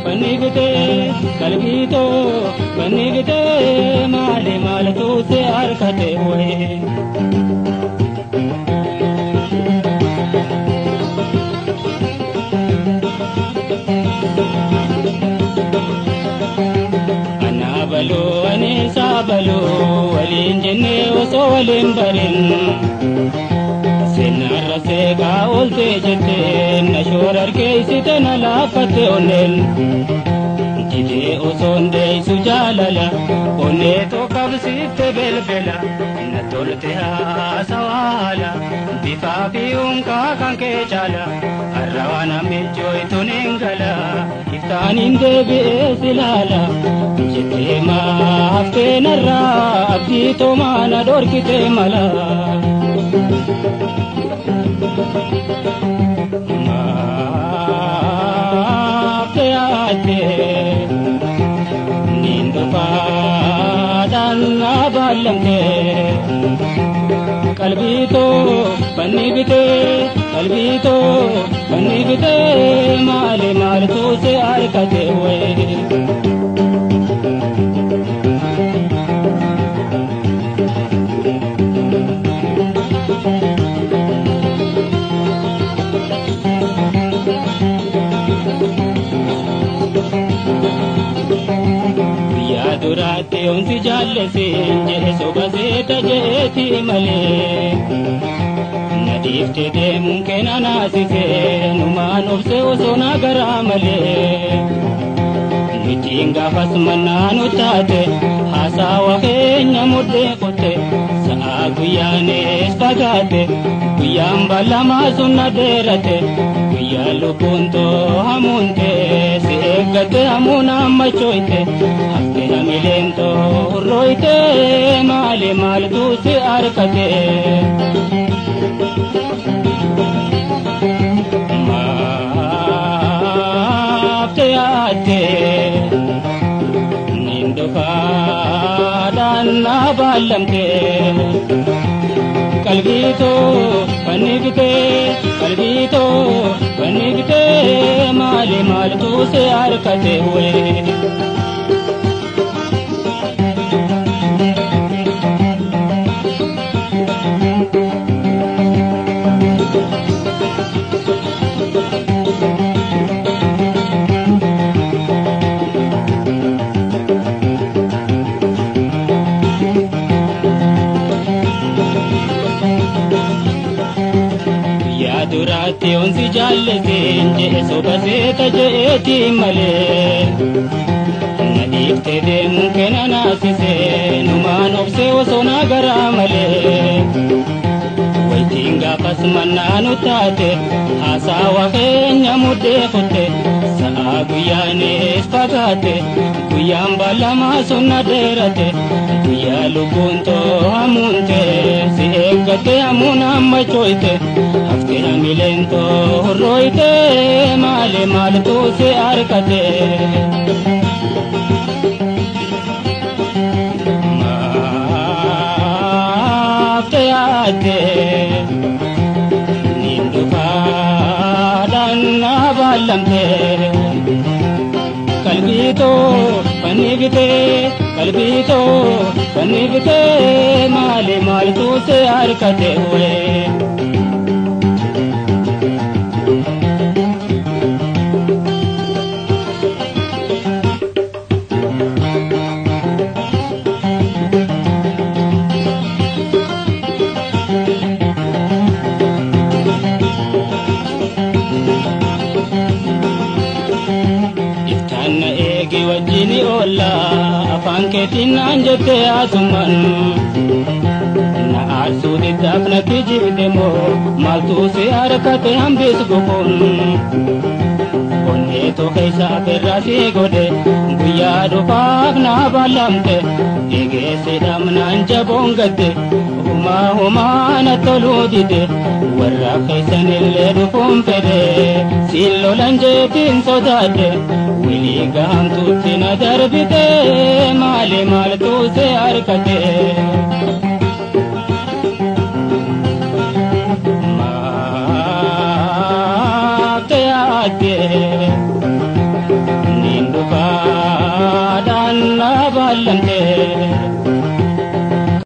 banni bitee qalbii too banni bitee maali maaltu si harkate wayii. Anaabaloo ani saabaloo waliin jennee osoo waliin barin seenarra seeqaa ooltee jettee na shoora harkeessite na laaffatte onneen jidee osoon deessu jaalala onnee tokkabsiifte belbela na tolte haasawaala bifaa fi unkaa kan kee caala har'a waan ammichooytuun hin gala iftaaniin deebi'ee silaala jettee maaftee narraa abdii toomaa na dhorkite mala. Maaftee yaaddee niin dhufaadhaan na baallamtee qalbii too banni bitee qalbii too banni bitee maali maaltu si harkate wayii. Guyyaa duraatti onsi jaallesin jedhe soba seeta jeeti malee. Na dhiiftee deemuun kee na naasisee numaan obsee osoo na garaa malee. Mitiin gaafas mannaa nu taate haasawa keenya mudhee qotte sa'a guyyaanis fagaate guyyaan ballamaa sun na dheerate guyyaa lubbuun too hamuunte si eeggatte hamuun ammachoyte hafte hamileen too hurrooyte maali maaltu si harkate. Maaftee yaaddee niin dhufaadhaan na baallamtee qalbii too banni bitee qalbii too banni bitee maali maaltu si harkate wayii. Guyyaa duraatti onsi jaallesin jedhe soba seeta jeeti malee. Na dhiiftee deemuun kee na naasisee numaan obsee osoo na garaa malee. Waytiin gaafas mannaa nu taate haasawa keenya mudhee kutte sa'a guyyaanis fagaate guyyaan ballamaa sun na dheerate guyyaa lubbuun too hamuunte si eeggatte hamuun ammachoyte hafte hamileen too hurrooyte maali maaltu si harkate. Maaftee yaaddee niin dhufaadhaan na baallamtee qalbii too banni bitee qalbii too banni bitee maali maaltu si harkate wayii. Iftaan na eegi wajjini oolla afaan keetiin naan jettee haasummaan. Na aarsuu diddaaf natti jibde moo maaltu si harkate hambis gufuun. Onnee too keessa afeerraa si godhe guyyaa dhufaaf na baallamte eegeesse dhamnaan jaboon gadde humaa humaa na toluu dide warra keessanillee dhufuun fedhe siin lolan jeetiin sodaadhe wilii gahamtuutti na darbite maali maaltu si harkate. Maaftee yaaddee niin ballamte.